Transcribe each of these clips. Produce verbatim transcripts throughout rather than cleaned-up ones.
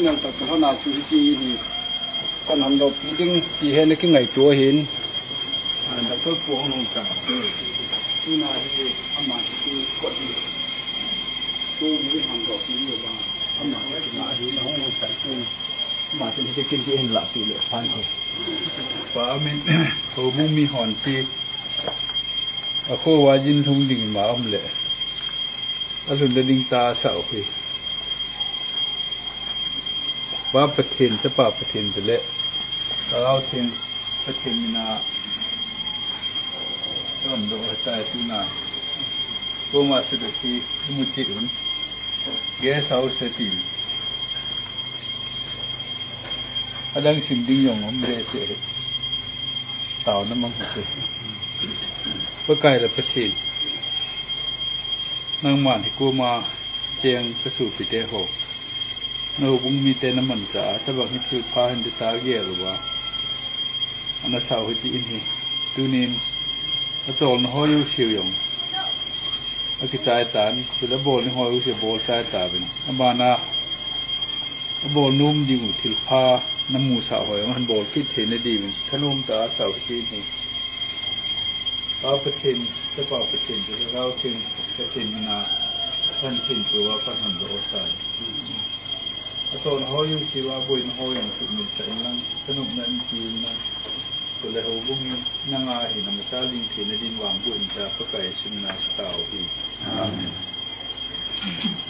Nang tak ka hana chu hi ti hi. Kan han dop pi ding ti he na ki ngai tu hin. An da ko ko hong ta. Tu na hi ama hi ko di. Tu ni han dop pi ni ba. Ama hi na hi na hong ta tu. Ama hi ki kin ki hin la pi le pan ko. Pa amin. Ho mu mi hon ti. A kho wa jin thung ding ma om le. A lhun da ding ta sa u hi. Pa Pathen, Chapa Pathen te le Lhagao Theng Pathen mina. Don do ta tu na. Ko ma se de ki mu ti un. Guest house ti. Adang sim ding jong om le se. Tao na mang se. Pakai le Pathen. Nangman hi koma cheng ka sopi te ho. Na houbung mite na manchah a, tabang hi thil pha hin ti ta gel uva. Ana sao hi ti in hi. Tunin, a cholna ho jouse jong. A kichai tan, thil a bol ni ho jouse bol chai tauvin. Abana, a bol nom ding u thil pha, na musah ho jong, han bol kit thei na diuvin. Thanom tah a sao hi ti in hi. Pa Pathen, Chapa Pathen, Lhagao Theng Pathen mina, kan tin tu a kan han lo tai. A ton ho jong ti va boina ho jong tu min ta in lang, ka nop na in ti in lang. Tu le houbung in, nanga hi na mata ling thei na din vang bu in ta Pakai Jesu mina sa tao hi. Amen.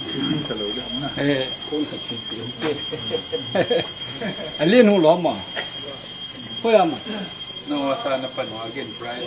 Tin ta lo le na. Eh, kon ka tin ti. Alin hu lo ma. Ko ya ma. No, sa na pan wa again, Brian.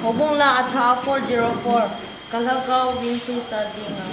Houbung la a tha four zero four, ka lhagao vin Christa dinga.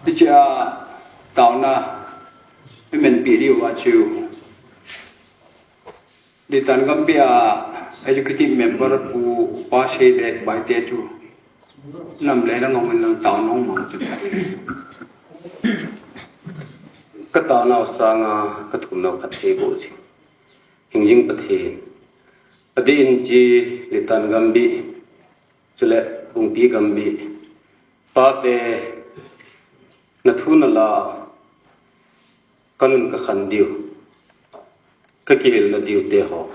Hiche a taona i menpi diu a chu Litan Gambih a executive member Pu Pa Seidet Baite chu nam le lang hung in lang taona hung mang chu. Ka taonau sanga ka thumnau khat thei bou chu. Hingjing Pathen, adeh in hiche Litan Gambih, chule Bungpi Gambih, pate na thu na la, ka nun ka khan diu, ka kihilna diu te ho,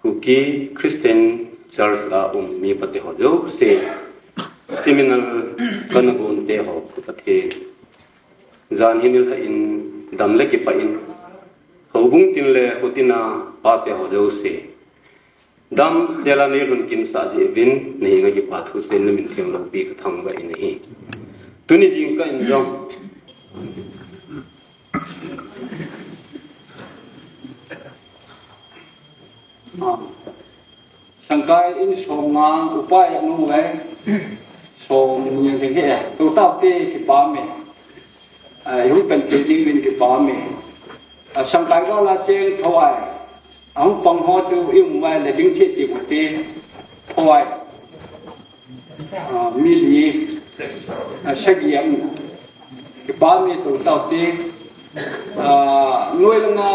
Kuki Christian Church a um mi pate ho jouse, seminal ka na gon te ho, Pu Pathen, jan hi nilhah in dam le kipah in, houbung tin le hutin a pate ho jouse, damsel a nei lhun kin sah jeh uvin, na henga kipa thu seiyin na min theng loupi ka thangvah in ahi. Tuni jingkah in jong, ah, Sangkai in som nga upa ya nu ve. Som ni ding he. Tu tau te kipah e. Ah, i hung pen te ding vin kipah e. Ah, Sangkai ga la cheng thoi. Ahung pang ho chu i um vai le ding che ti bu te. Thoi. Ah, mi li. Ah, sagi am. Kipah e tu tau te. Ah, noi langa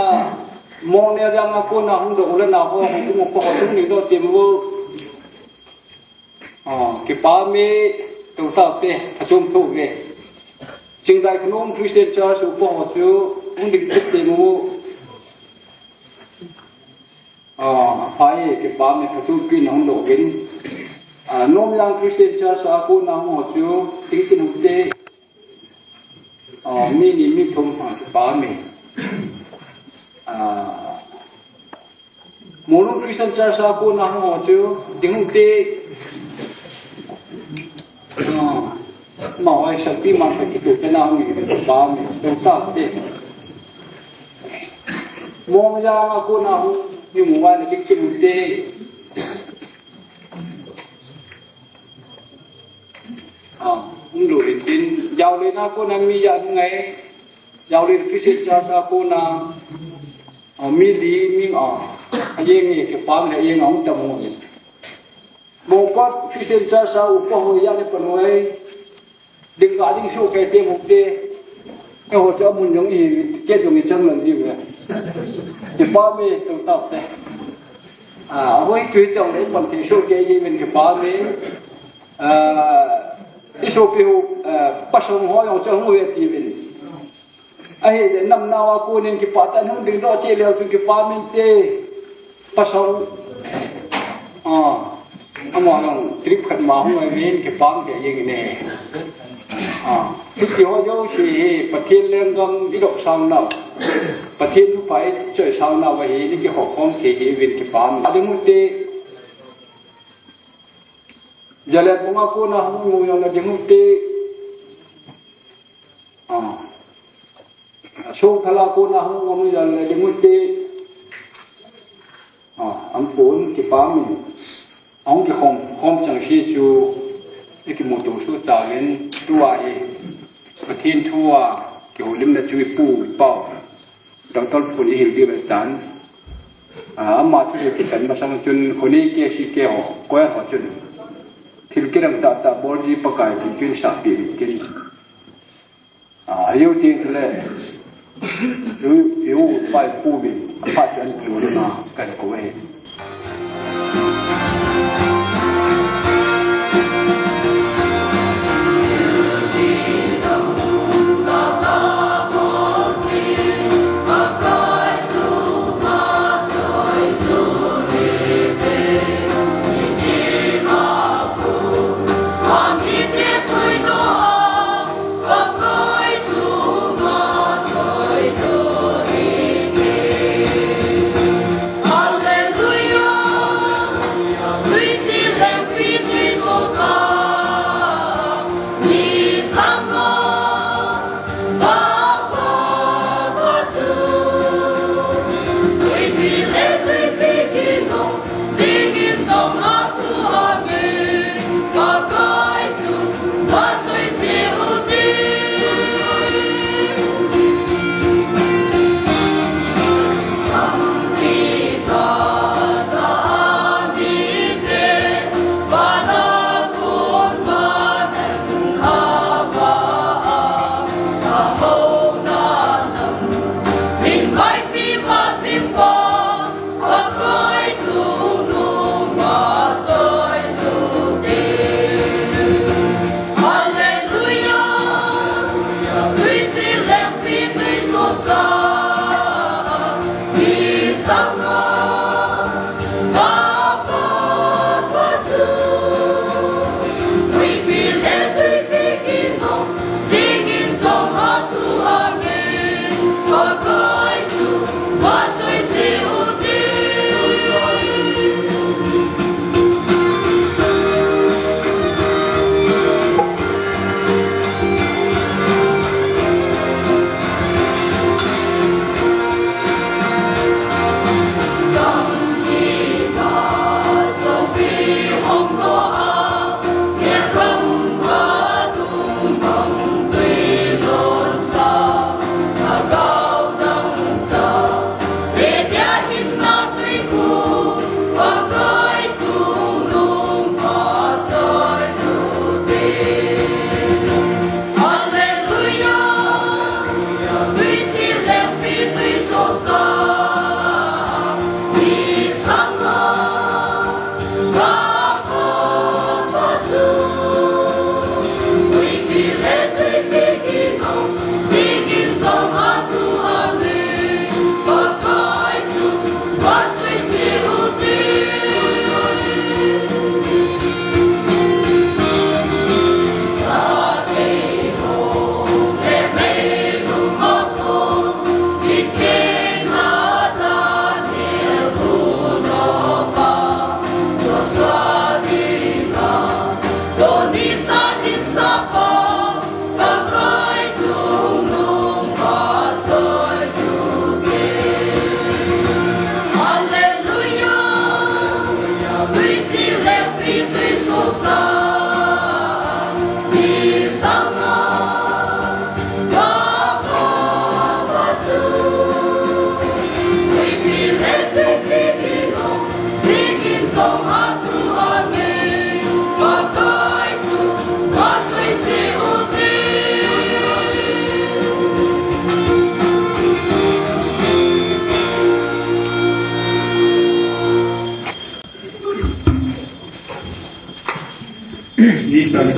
Mong ne jang a kona hung doh u le nao ho, hung um u pa ho, hung ning doh ti mo. Ah, kipah e tu tau te, phatom tho ve. Chingdai Khunom Christian Church upa ho chu, hung ding ti mo. Ah, pha e, kipah e, phatom pi na hung doh vin. Ah, Nomjang Christian Church a kona hung ho chu, ding ti nu te. Ah, mi ni mi thum ha kipah e. Ah, Monung Christian Church a kona hung ho chu, ding hung te. Ah, ma hoi sa pi ma sa kitu te na hung ni kipah e. Tu tau te. Mongjang a kona hung ni mu va ni kitu te. Ah, um lou in tin, Jaolena kona mi ya ngai, Jaolena Christian Church a kona, ah, mi li, mi, ah, a yeng e, kipah e, a yeng a hung tam mo e. Mongkot Christian Church a upa ho ya ni pa noi, ding ga ding su ke te mo te, e ho cha mun jong i, ke jong i chang lan di ve. Kipah e, tu tau te. Ah, hoi tu jong le pan te su ke di men kipah e. Ah, i sopi ho, ah, pasal ho jong cha hu ve ti vin. Ahi, nam nao a konin kipah tah in hung ding doh cheh leu chun kipah e te. Pasal. Ah, ama jong trip khat ma hung ai vin kipah e jeng ne. Ah, hiti ho jouse hi, Pathen lenggam i doh sang nau. Pathen thupha i choi sang nau ahi, i kihou khom thei hi vin kipah e. A ding u te. Jalet bung a kona hung mu jong le ding u te. Ah. Sothal a kona hung mu jong le ding u te. Ah, ampon kipah e. Ahung kikhom, khom chang se chu i kimuto suh tauvin tua hi. Pathen thu a kihoulimna chu i pu i pau. Doctor Phun i hil diu ahitan. Ah, ama thu hi kitan masang chun khonei ke si ke ho, koya ho chun. Thil kidang tah tah bol ji Pakai tin kin sa pi tin. Ah, hiu tin le. Hiu, hiu pai pu min, apa chan tu na kan ko e.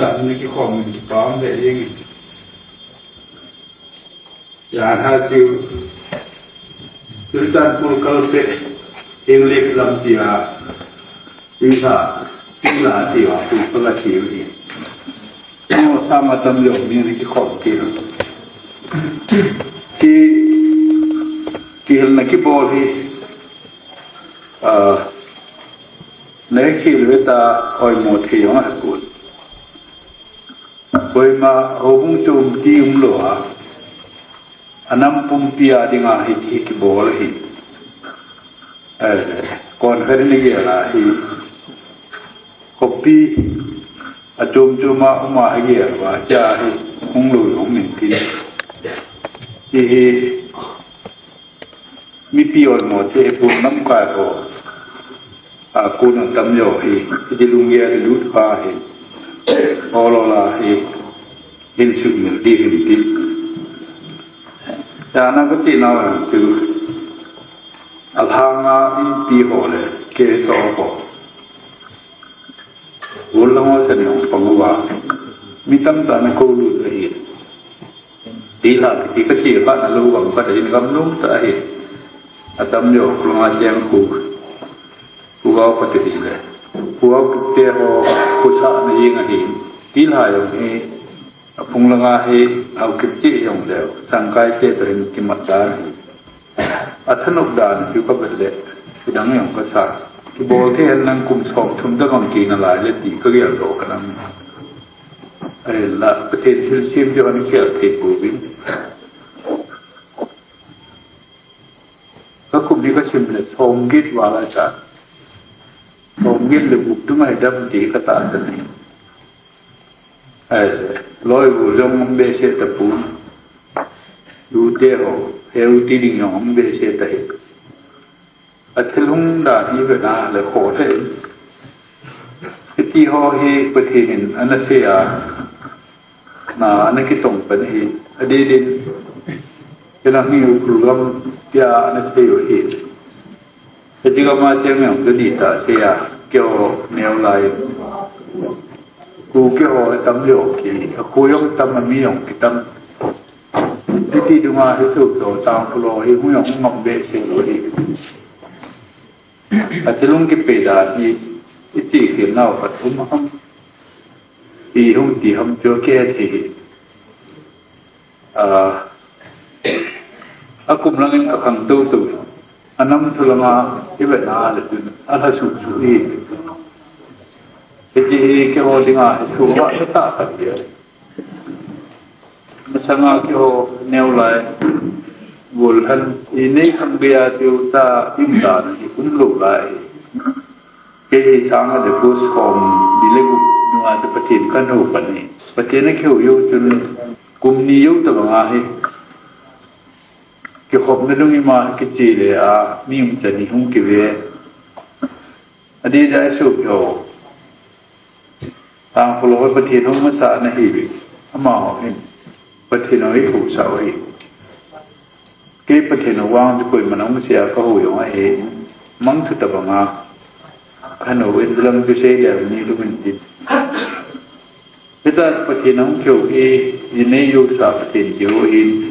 Ni ki khom ki pam le ying. Ya ha tiu. Sultan pul kal pe. English lam tia. Ila, ila tia. Pul kal tiu ni. Mo sama tam yo ni ki khom ki. Ki, ki hel na ki bol hi. Ah, na ki le ta oi mo thi yo na kun. Koima houbung chom ti umlou a, anam pumpi a dinga hi, hi kibol hi. Eh, kon khat ni gel a hi, khopi achom chom a um a hi gel a, cha hi hung lou lou min tin. Hi hi, mipi oimo te, pun lamkai ho. A, kun atam jo hi, hiti lunggel lut pa hi. Ol ol a hi, hin sumil di hin ti. Tana kati nau chu. Alhanga mipi ho le, ke so ho. Ul lang ho sen nong pang uva. Mi tamtah na ko lut ahi. Ti la, ti ka chi ka na lu gam ka in gam lum ta ahi. Atam jo, kulunga cheng ku. Ku gau ka ti le. Ku gau te ho, ku sa na ying ahi. Ti la jong hi, aphung langa hi, au kip chi jong le. Sangkai te to hin kimat ta ahi. Athanop dan chu ka vet le, kidang jong ka sa. Kibol thei hen lang kum som thum tabang kina lai le ti ka gel doh ka nang. Ahinla, Pathen thilsem chu ana khel thei pouvin. Ka kum hi ka sim le, som get val a cha. Som get le gup tung a hi dam ti ka tahsan ahi. Ai, loi bu jong um behseh tapon. Lute ho, he u ti ding jong um behseh ta hi. Athil hung dan hi vena le kho thei. Hiti ho hi Pathen in ana sei a, na ana kitong pan hi. Adeh din, kei lang hi Ukhrul gam tia ana sei u hi. Hiti gam a cheng jong ka di ta sei a, keiho neo lai. Ku keiho tam leo ki, a ku jong tam, a mi jong kitam. Hiti dunga hi tu to tang ku lo hi, hu jong ngam behseh lou hi. Athil hung kipe dan hi, iti khel nau khat um ham. I hung ti ham chu ke thei hi. A, akum langin akhang tou tou. Anam thu langa i vet na le tun, alha suh suh hi. Hiti hi keiho dinga hi thu va sa ta khat hi. Masanga keiho neo lai, gol han, i nei khang bia tiu ta, im dan hi um lou lai. Kei hi sang a le post hom di le gup nunga chu Pathen ka hou pan hi. Pathen a kihou jou chun kum ni jou tabang a hi. Kikhopna lung ima kiche le a, mi um chan hi hung kive. Adeh dai suh keiho. Tangkhul ho Pathen hou masa na hi ve. Amaho hin Pathen hou hi hou sa u hi. Kei Pathen hou vang chu koiman hung sia ka hou jong ahi. Mang thu tabang a. Ka hou in lang chu sei le ni lu min tin. Hita Pathen hung kihou hi, i nei jou sa Pathen kihou hin.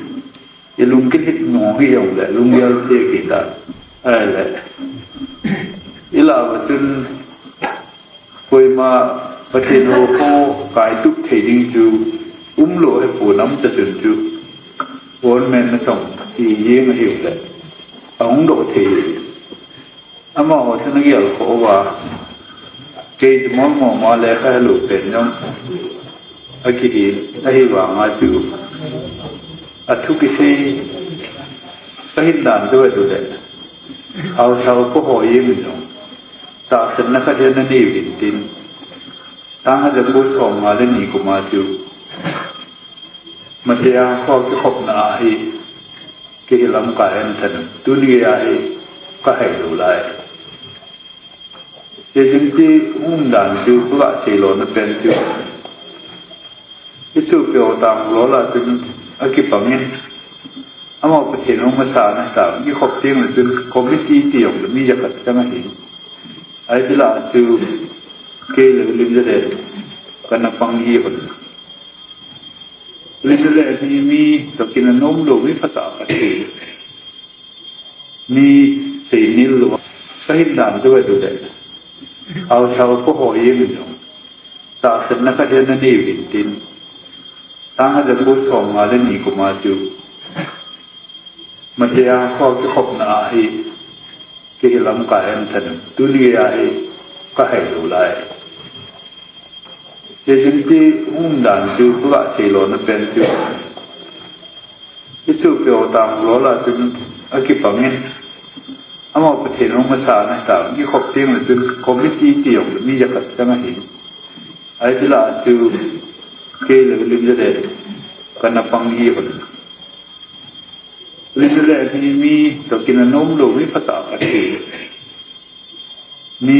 I lung kilhit nung hi jong le, lunggel te kita. Ai le. I la va chun, koima Pathen hou ko kai tup thei ding chu, um lou he pu nam ta chun chu. Government na tong, i jeng hi le. Ahung doh thei. Amaho chu na gel kho uva. Kei chu mol mol ma le ka helou pen jong. Akihi, ahivanga chu. Athu kisei. Ka hin dan chu vet u le. Hau thau ko ho yim jong. Tahsanna khat hi na nei uvin tin. Tang ha ja ko som nga le ni kuma chu. Matia kho kikhopna ahi. Kei hi lamkai a than, tuni a hi ka hai lou lai. Kei jing ti um dan chu ka ga sei lou na pen chu. I chu peo tang lo la chun a kipang in. Ama Pathen hou masa na sa, kikhop teng le chun committee ti jong le mi ja khat chang ahi. Ai ti la chu kei le lim ja le. kana pang hi hon. Lin le ni mi to kin a nom lo mi phatah ka ti. Mi sei nil lo. Ka hin dan chu ka du le. Au sau ko ho yem jong. Tahsanna khat hian a nei vin tin, tang ha le pu sawmnga le ni kuma chu Matia khaw kikhopna a hi kei hi lamkai an than, tuni a hi ka hai lo lai. Kei zin ti um dan chu ka thei lo na pen chu. I chu pio tang lo la chun a kipangin, amau Pathen hung masa na ta, kikhop tiang le chun committee ti jong mi ja khat chang ahi. Ai ti la chu kei le lim le le kana pang hi hon. Lim le le ni mi to kin a nom lo mi phatah ka ti. Mi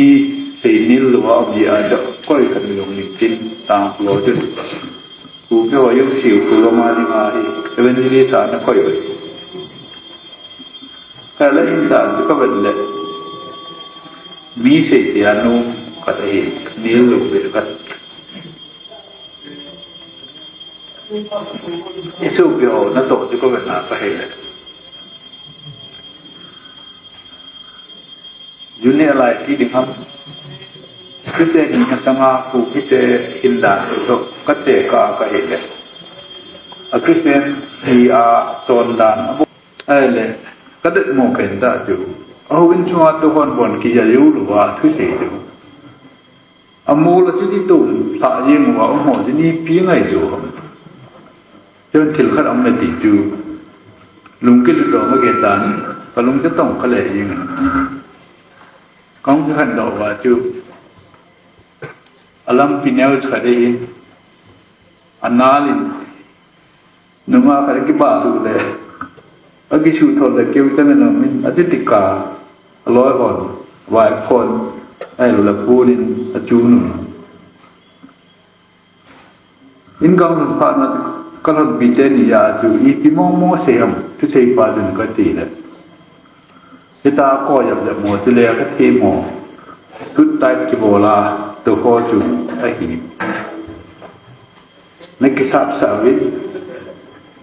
sei nil lo a, mi a da koi kan long ni tin tang lo chu. Ku ke wa yu si ku lo ma ni ma hi. Evangelist a na koi oi. Ka la in dan chu ka ven le. Mi sei ti a nu ka ta hi nil lo ve ka. Isu pi ho na to chu ka ven a ka he le. Junior lai ti ding ham. Kite ni na tanga ku kite hinda so kate ka ka hi le. A Christian hi a ton dan a bu ai le ka det mo ken da chu. A hu in chunga to hon bon ki ya yu lu wa thu sei chu. A mu la chu ti to sa yeng wa mo ji ni pi ngai chu. Chun thil khat a um le ti chu, lungkil lo ma ke tan, ka lung te tong ka le ing. Kong khan do wa chu, a lampi neu khat in, a nal in, numa khat ki ba lu le, a ki su thon le keu chang na min, a ti ti ka, a loi hon, vai phon, ai lu la pu in, a chu nu. In gang lhun phat na ka lhun pi te ni a chu ipi mong mong a sei ham, thu sei pa dun ka ti le. Hita ko yap le mo, tu le ka thi mo. Sut tai ki bola, tu ho chu ahi. Na ki sap sa vi.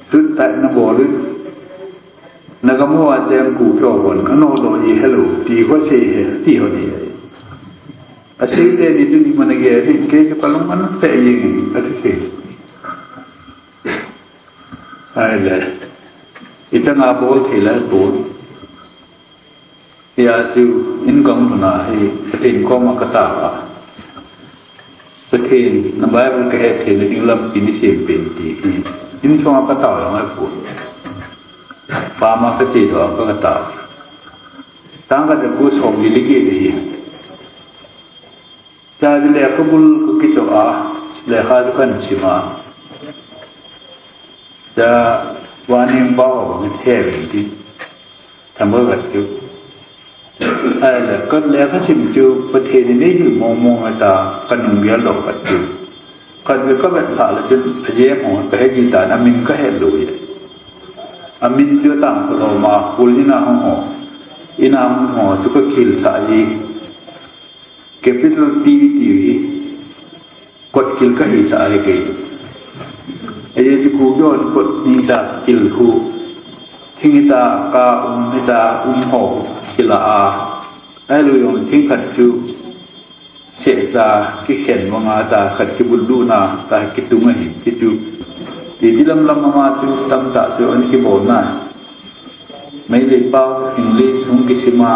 Sut tai na bol vi. Na ka mo a cheng ku kyo bon, ka no lo i hello, ti ho sei he, ti ho ni. A sei te ni tu ni mana ge, ri ke ke palong mana te yin, a ti sei. Ai le. Ita nga bol thei la bol. Ya chu in kong tu na hi, in kong ma ka ta ka. Pathen, na Bible ka het theina ding lampi nei sem pen ti hi. In chunga ka tao jong ahi pon. Pa ma ka che doh a ka, ka tao. Tang ka te pu sawmli le get hi. Cha di lekha bul ka kichoh a, lekha chu kan sim a. Cha warning ba ho bang the ven ti. Thamba vat chu. Ai le, ka lekha sim chu Pathen in ei hil mong mong a ta, ka nung gel lo khat chu. Khat ve ka vet lha le chun, a je mo ka he ji ta, a min ka he lo ye. A min chu tang ko lo ma, kul ni na hong ho. Ina hong ho, chu ka khil sa ji. Capital P ti hi. Kot kil ka hi sa ahi kei. Ei ti ku yo kot ni ta kil khu. Thing ta ka um ni ta um ho kila a. Ai lu yong thing khat chu. Se ta ki khen mo nga ta khat ki bul du na ta ki tung ahi ki chu. Ti ti lam lam ma chu tam ta chu an ki bol na. Mai le pau English hung ki sima.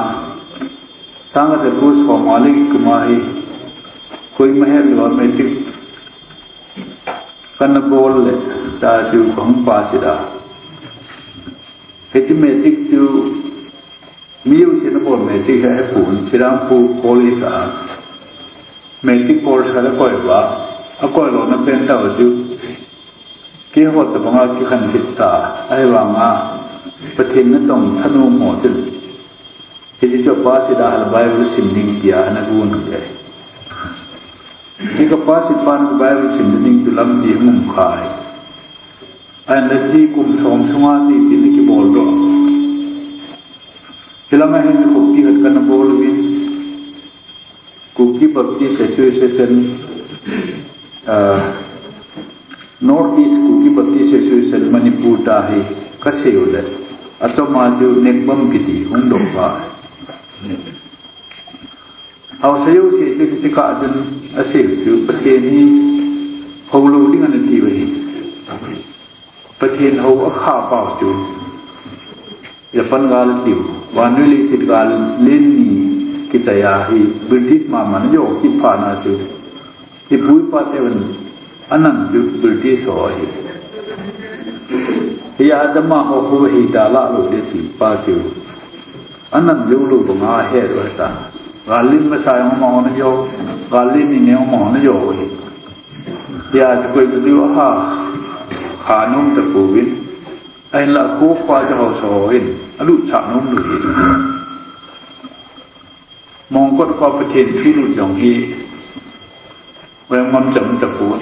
Tang ka te pu sawmnga le kuma hi, koima het lo matric kana bol le, ta chu ka hung pass da. Hiti matric chu, mi u si na bol matric he pun, Serampore College a. Matric bol sa le koi ba, a koi lo na pen ta chu. Kei ho tabang a kikhen kit ta, ahivang a, Pathen natong thanom ho tin. Hiti chu pass da hal Bible sim ding tia na gun u le. Kei ka pass pa na Bible sim ding tu lampi hung um khai. Ai na ti kum sawm sunga ti ti ni ki bol do. Tilama hin ko ki hat kana bol uvin. Kuki Baptist Association Ah, North East Kuki Baptist Association Manipur ta hi kasei u le, achom a chu NEKBAM kiti hung doh va. Haosa jouse chu kiti kah chun asei u chu Pathen hi hou lou ding ana ti u ahi. Pathen hou akha pau chu Japan gal tiu, vannoi leiset gal len ni kichai a hi British mama na jo kit phat na chu, ipu ipa teuvin anam chu British ho ahi. Hia adama ho khu hi dalha lou ding ti pa chu, anam jou lou banga het u ta. Gal len masa jong amaho na jo, gal len ni jong amaho na jo ahi. Hia chu koi chu ha, kha nom tapouvin. Ahinla ko pa chu haosa ho hin alutsah nom lou hi. Mongkot ko Pathen thu lut jong hi, veng ngam cham tapon.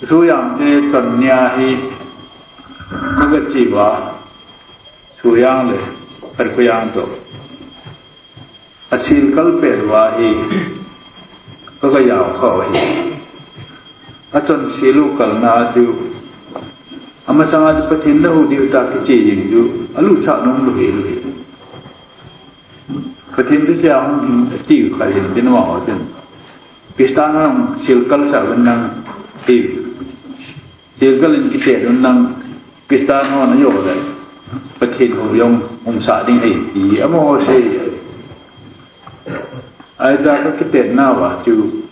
Soyang te chon nia hi, kaga che uva, Soyang le Kharkhoyang toh. Asel kal pet uva hi, kaga jao kha u ahi. Achonse u kalna chu, amasanga chu Pathen na hou diu ta kiche jing chu, alutsah nom lou hi lou hi. Pathen thu che a hung hin tiu kha jing tin vang ho tin. Christian hung sel kal sah un nang tiu. Sel kal in kiche un nang Christian ho na jo le, Pathen hou jong umsah ding ahi ti amaho sei. Ahita ka kitetna uva chu,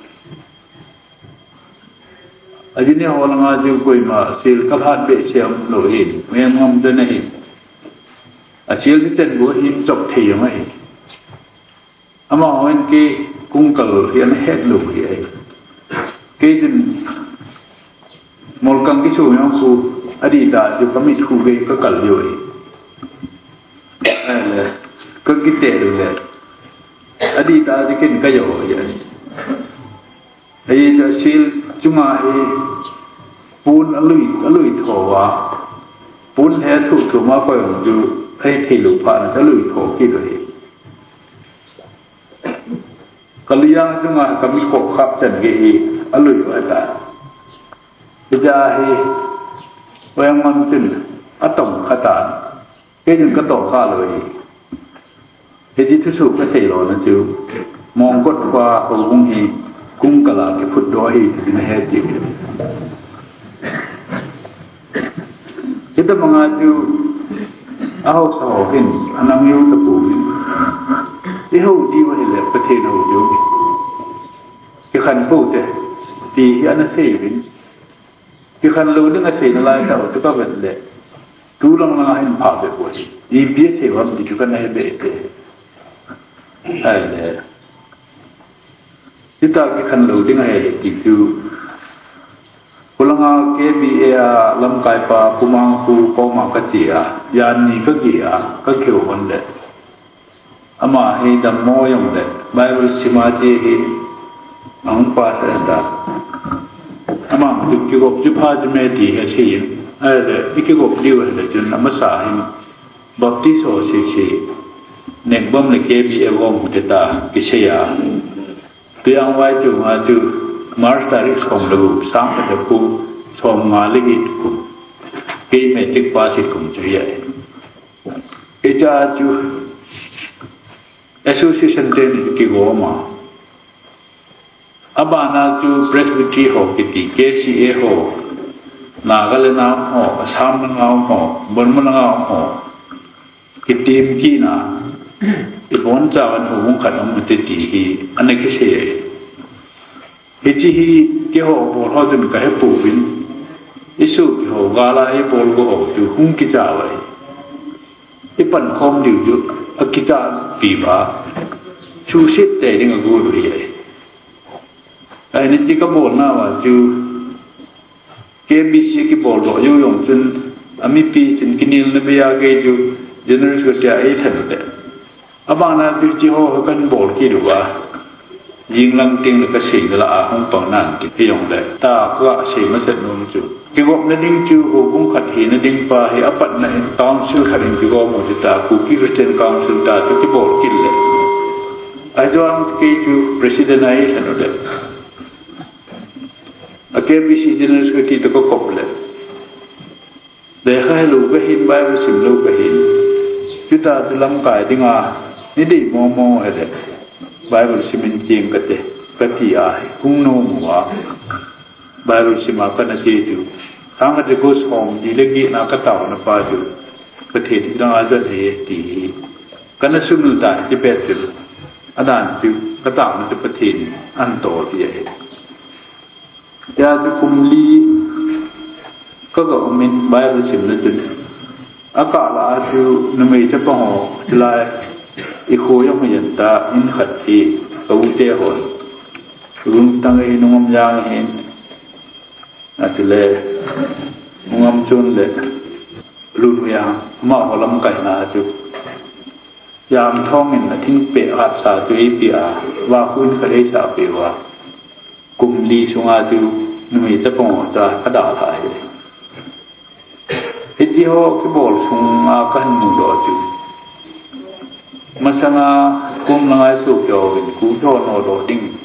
ajini ho langa chu koima sel kal hat behseh um lou hi, veng ngam den ahi. Asel ni ten bu hi chop thei jong ahi. Amaho hin kei kong kal hi ana het lou hi ahi. Kei chun molkang kisu jong khu adih tah chu kamit khu gei kakal diu ahi. Ahile, kakite le, adih tah chu ken kajo hi ahi. Hijeh chun sel chunga hi pon alui, alui tho uva, pon hi athu thu ma koi jong chu ahithei lou phat na alui tho kit u ahi. Kalui a chunga kamit khoh khap chan gei hi alui uva ta. Hijeh a hi, veng ngam chun atong kha tan. Kei chun katong kha lou hi. Hiche thusoh kasei lona chu, Mongkot pa houbung hi kong kal a kiphutdoh ahi ti nahet diu. Hitabanga chu, ahaosa ho hin anang jou tapouvin, ihou diu ahile Pathen hou diu, kikhen pou te, ti hi ana sei uvin. Kikhen lou ding asei nalai tah u chu kavet le, tulang langa hin phabep u ahi. Ipi asei u ham ti chu kana he beh te. Ahile, hita kikhen lou ding ahi ti chu, khulanga K B A a lamkaipa Pu Mangkhu koma kache a, jan ni kageh a, kakihou hon le, ama hi dammo jongle Bible sima che hi ahung pass ta. Ama chu kigop chu pha chu me ti hi asei in, ahile ikigop diu ahile chun amasa hin Baptist ho sese, NEKBAM le K B A gom te ta kisei a. Tujan vai chu nga chu March tarik som le gup, sang khat le kum som nga le get kum, kei matric pass kum chu ahi. Hiche chu association ten kigom a. Abana chu Presbytery ho kiti, K C A ho, Nagaland a um ho, Assam langa um ho, Burma langa um ho, kitem kit a, ibonchauvin houbung khat um ute ti hi ana kisei. Hiche hi keiho bol ho chun kahepouvin, isopi ho gal a ibol go ho chu hung kicha uve. Ipankhom diu chu akichapi uva, suhset tei ding agot u ahi. Ahile hiche kabolna uva chu K B C kiboldoh jou jong chun, amipi chun kinelna bei a kei chu General Secretary a eilhen ute. Abana chu hiche ho kahin bol kit uva, jing lang tengle kasei nalai a hung pang nante, hijongle tua kasei masat nom chu, kigopna ding chu houbung khat hina ding pa hi apatna in council khat in kigom u hita, Kuki Christian Council ta chu kibol kit le, ahi jong kei chu president a eilhen ute. A K B C General Secretary toh kakop le, lekha helou kahin, Bible simlou kahin. Chuti chu lamkai dinga nei dei momo hile, Bible simin cheng kate, kati ahi. Hung nom uva Bible sima kana che chu, thangkhat le ko som ni le get na kataona pa chu, Pathen in adon ahi ti hi kana sumil tan, chupet chu, adan chu kataona chu Pathen in ahin tol ahi. Tia chu kum li kaga umin Bible simna chun, akah lah a chu numei chapang ho, chulai i kho jong hi janta in khat hi, ka u te hon, Lungtang ahin, Nungam Jang ahin, achule Nungam Chun le Lunjang, amaho lamkai na chu, Jamthong in athingpeh hatsa chu eipeh a, vakhu in khat eisah peh uva, kum li sunga chu numei chapang ho chu kadalha ahi. Hiche ho kibol sunga kahin mudoh chu, masanga kum langa isopi uvin, Kuki ho nodoh ding,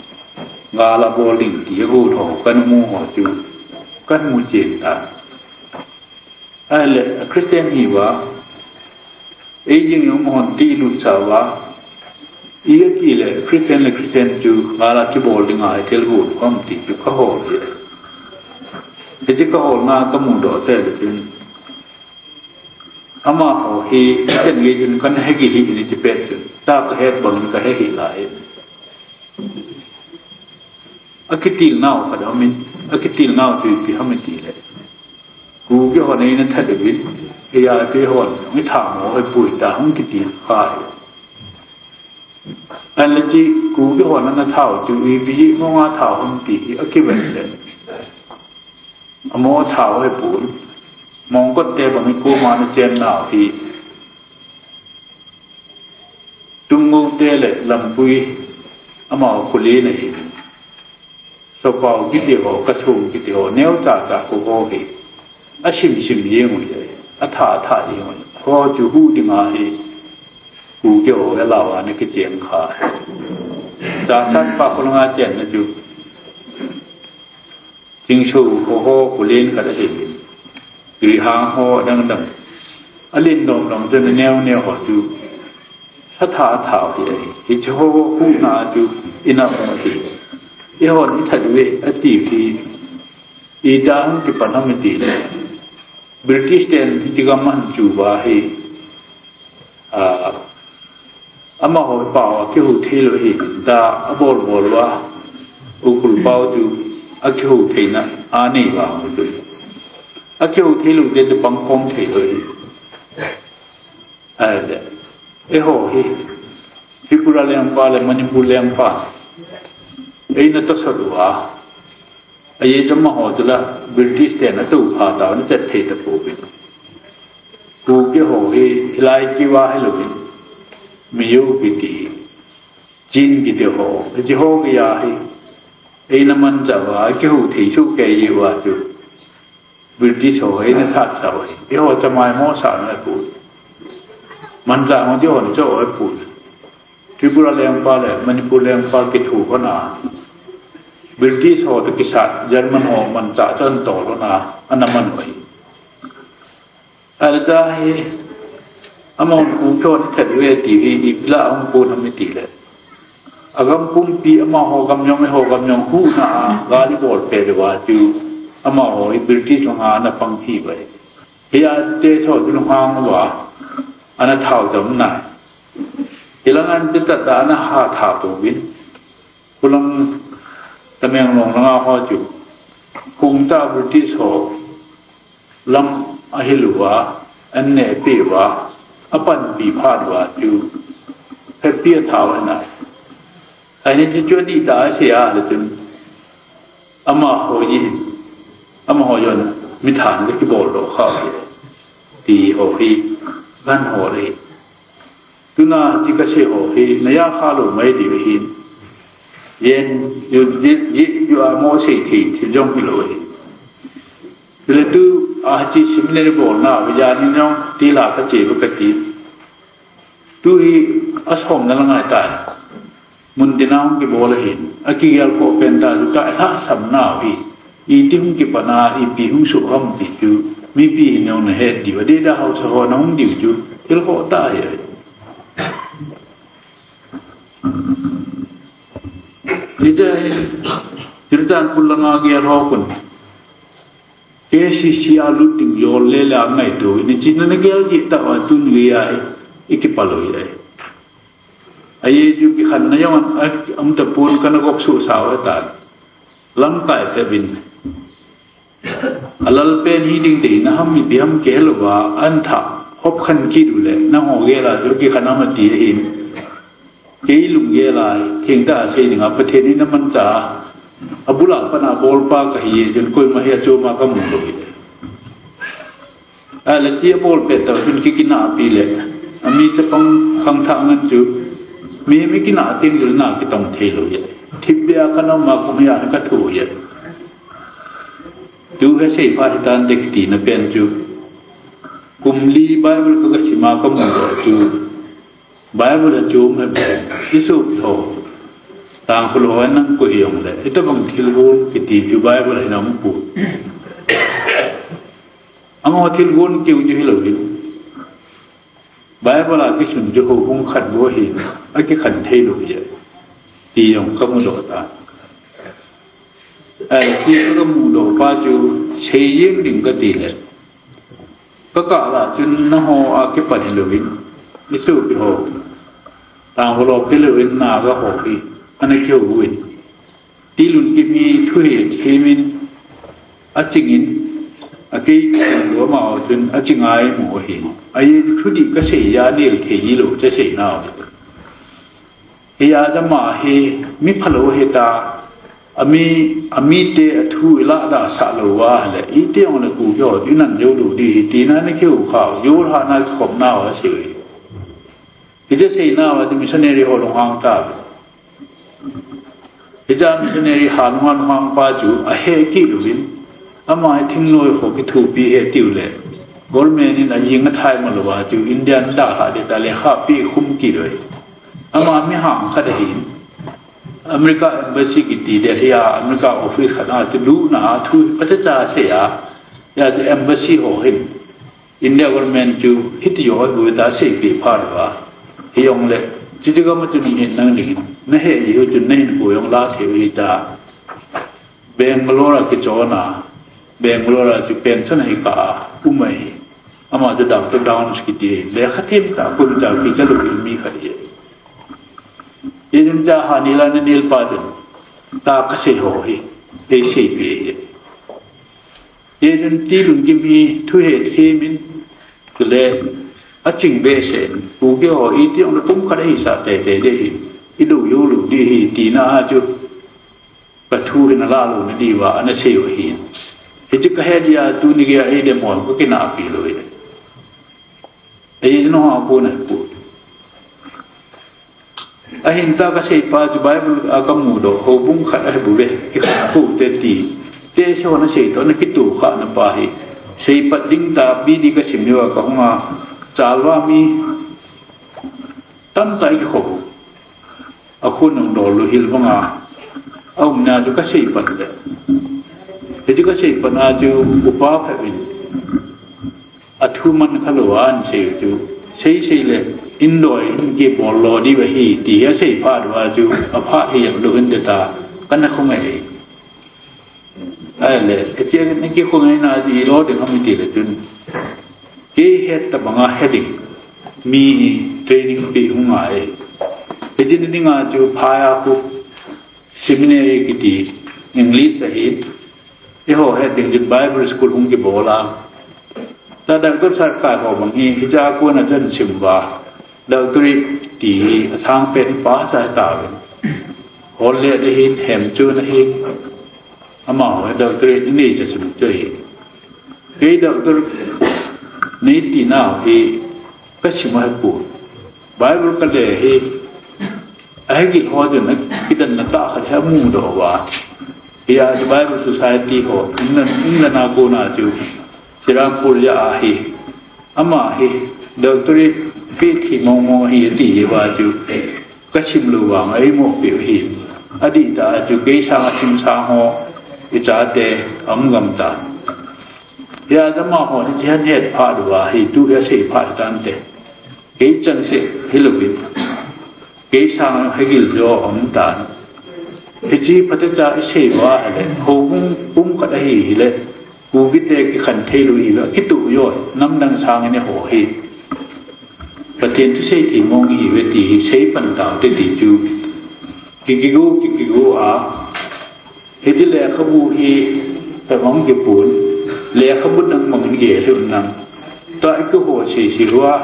gal abol ding ti agot ho kana mu ho chu kahin mu chen tan. Ahile, Christian hiuva, ei jing jong amahon ti lutsah uva, iti le Christian le Christian chu gal a kibol dinga hi thil got ham ti chu kahol ahi. Hiche kaholna kamudoh teng le chun, amaho hi Christian gei chun kana hekit hih in, chupet chun, ta kahet bangin kahe hih lai. Akitilnau khat aumin, akitilnau chu ipi ham itile, Kuki hon eina that uvin, eija te hon, mi thamo ahipoi tia hung kitil kha ahi. Ahinla hiche Kuki hon ana thau chu ipi mong a thau ham ti hi akivet le, amaho thau ahipon, mongkot te bang hi koma ana chennau hi, Tunggou te le Lampui, amaho kholen ahi. Sopao kiti ho, Kasong kiti ho, neocha cha kho ho hi asim sim jeng u ahi, atha atha jeng u ahi. Kho chu huh dinga hi Kuki ho alah uva ana kicheng kha ahi. Chachat pa kho langa chenna chu Chingso ho, ho kholen khat ahi. Rihang ho dang dang, alen dom dom chun aneo neo ho chu satha atha u ahi. Hiche ho huhna chu ina um ahi. Eihon ithat uve ati hi iti a hung kipan ham itile, British ten hiche gam ahin chu uva hi, a, amaho pao akihou theilou ahi, tia abol bol uva, Ukhrul pao chu akihou theina anei uva chu, akihou theilou te chu pangkhom theilou ahi. Ahile, eiho hi Tripura lengpa le Manipur lengpa eina tosot uva, ajeh chu amaho chu la British ten atoupha tauvin achat thei tapouvin. Kuki ho hi hilai kiva hilouvin, Mizo kiti, Chin kiti ho, hiche ho geiya hi eina manchah uva, akihou thei sohkei jeh uva chu British ho eina satsah u ahi. Eiho chamaimo sah u ahipoi. Manchah ho chu hon cho u ahipoi. Tripura lengpa le Manipur lengpa kitho lhon a, British ho toh kisat German ho manchah chu ana tol lhon a, ana man u ahi. Ahileh hi, amahon Kuki hon that uve ti hi, ipi lah a hung kon ham itile, agam pumpi amaho gam jong eiho gam jong huhna a gal ibol pet uva chu, amaho hi British langa ana pang kit uve. Hia te tho chu lunghang uva ana thau dam nai. Hilanga te tah tah ana hatha pouvin, khulang Tamenglong langa ho chu, hung tah British ho lam ahil uva, an nehpeh uva, apanpi phat uva chu, happy athau ahi nai. Ahin chu chu adih tah asei a le chun, amaho hi, amaho jong mithan le kibol doh kha u ahi, ti ho hi, gan ho le. Tuna hiche kasei ho hi, naya kha lou mai diu ahin. Jen, ju, ju, ju, ju a mo sei thei, thil jong hilou ahi. Chule tua hiche seminary bolna, vijani jong tila kache uva kati. Tu hi asomna lang ahitai. Mun tina hung kibol ahin. Akigel khoh pen tah chu kailhahsam nau hi. Iti hung kipan a, ipi hung soh ham ti chu, mipi hin jong nahet diu, adeh a haosa ho nahung diu chu, thil khoh tah ahi. Hijeh hin, Churachandpur langa gel ho khun, K C C a lut ding jol le la ngaito, ni china nagel ji tah a tun gei a, i kipalou ahi. Ahi chu kikhenna jong, a, um tapon kana gop suh sao ta. Lamkai peh uvin. Alal pen hi ding deina ham ipi ham kihe louva, an tha, hop khen kit u le, nangho gel a chu kikhen ham ati ahin. Kei lunggel a, thengtah a sei ding a, Pathen in amanchah a, abul a pat a bolpa kahi, chun koima hi achom a kamu lou hi. Ahile tia bol pet tah chun kikinah pi le, ami chapang khangthah ngen chu, mi, mi kinah teng chun na kitong thei lou hi. Thipbeh a kana um a kum hi a kathoh hi. Tu hi sei phat hitan te kiti na pen chu. Kum li Bible ka, kasim a kamu lou chu. Bible a chom ahi bou. I sopi ho. Tangkhul ho nang koi jong le. Hitabang thilgon kiti chu Bible a hin aum poi. Amaho thilgon keu chu hilou hin. Bible a kisun chu houbung khat bou ahi, akikhen thei lou ahi, ti jong kamu doh tan. Ahi, ti kamu doh pa chu, sei jeng ding kati le. Ka kah lah chun nangho a kipan hilou in, i sopi ho. Tangkhul ho kilou in na ka ho hi, ana kihou in. Tilun Kim hi thu hethem in, aching in, akei kikhen lou amaho chun aching a eimu ahi. Ahi thudih kasei a nel thei ji lou, kasei nau. Hi a dama hi mi phalou ahi ta, ami, amite athu ilah da sah lou va le, iti jong le ku jo, inan jou lou di hi, tina na keu kha, jou ha na khop nau asei. Hiche seina uva chu missionary ho lunghang tauve. Hiche missionary ha lunghang, lunghang pa chu ahe kit uvin, ama hi thingnoi ho kithopi ahi tiu le. Government in ajing athai ma louva chu India in dalha ding tia lekha pe khum kit uve. Ama mi hang khat ahin. America Embassy kiti Delhi a America office khat a chu lutna a thu phatecha asei a. Hia chu embassy ho hin. India government chu hiti ho abu ta seipeh phat uva. Hijongle, chuche gam a chu nanghin nang ding, nahe ji u chun nahinkho jong la thei u hita. Bangalore a kichon a, Bangalore a chu pension ahi kah a, um ahi. Ama chu Doctor Downs kiti, lekha them tah, kum tah kicha lou mi khat ahi. Hijeh chun cha ha nila nanel pa chun, ta kasei ho hi, eiseipeh ahi. Hijeh chun Tilun Kim hi thu hethem in, chule aching behseh in, Kuki ho iti jong le kum khat ahisah teitei ding ahi, ilou jou lou ding ahi, tina a chu kathu hi nalah louna diuva ana sei u ahi. Hiche kahet jeh a tuni gei a eidem ho kakinahpi lou ahi. Ahi, nangho a kona hi poi. Ahin ta kasei pa chu Bible a kamu doh, houbung khat ahi bouve, kikhen pou te ti. Te sei ho nasei toh, nakitoh khah na pa hi. Seipat ding ta, B D kasim uva kahung a, chalva mi tamtah kikhop u. Akhon nung dol lou hel banga, aumna chu kaseipat le. Hichu kaseipat a chu upa phabep in. Athu man kha lou a asei chu. Sei sei le, indoi in kibol lou diu ahi, ti asei phat uva chu, aphat hi yak lou in te ta, kana khong ahi. Ahile, hiche ni kikhong ahi na ti lou ding ham ti le chun. Kei het tabang a het ding. Mi training pe hung ngai. Hiche ni dinga chu phai a khu seminary kiti English ahi. Eiho het ding chun Bible school hung kibol a. Ta doctor sarkar ho bang hi, hicha kona chun sim uva. Doctorate ti hi asang pen pa sa ta ve. Hol le de hin hem chu na hi. Amaho doctorate nei cha sum chu hi. Kei doctor nei ti nau hi kasim ahi poi. Bible kale hi, ahe kit ho chun, kidanna tah khat hi amu doh uva. Hia chu Bible Society ho, England, England a kona chu, Serampore a hi, ama hi, doctorate pe thei mong mong ahi ati uva chu, kasim lou vang a eimo peh u ahi. Adih tah a chu, kei sanga sim sang ho, ichate aum gam tan. Hia dama ho ni tihan het pha duwa hi tu hia sei pha tante. Kei chang se hilouvin. Kei sang hegil jo aum tan. Hichi phatecha isei wa le ho hung pum khat ahi hile. Kukite kikhan thei lou hi, akitu jo, namdang sang in eiho hi. Pathen thusei thei mong ihiuve ti hi sei pan taute ti chu. Kikigo, kikigo a. Hiti lekhabu hi, tamang kipun, lekhabu nang mangin gel hiu nang. Tua ikiho sese uva,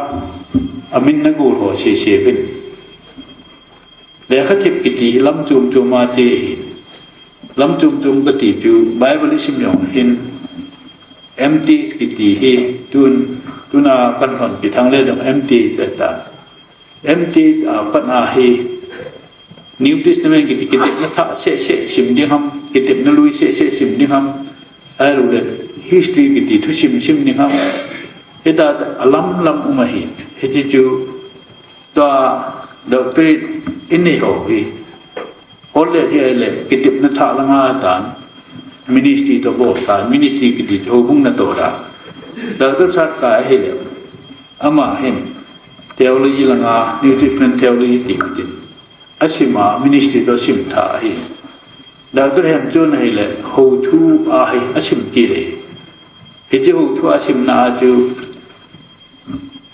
amin nagol ho sese uvin. Lekhathip kiti hi lam chom chom a che hi. Lam chom chom kati chu Bible isim jong hin M Th kiti hi tun, tuna kan hon pi thang le jong M Th acha. M Th a pat a hi New Testament kiti kitepna thah seh seh sim ding ham, kitepna lui seh seh sim ding ham, ahilou le history kiti thusim sim ding ham. Hita alam lam um ahi. Hiti chu Tua doctorate inei ho hi. Hol le hi le kitepna thah langa tan. Ministry to bol tan. Ministry kiti ho bung na to da. Doctor Sarkar hi le. Ama hin. Theology langa, New Testament theology ti kitin. Asima ministry to sim tha hi. Doctor Hemchun hi le. Ho thu a hi. Asim ki hi. Hichi ho thu asim na a chu.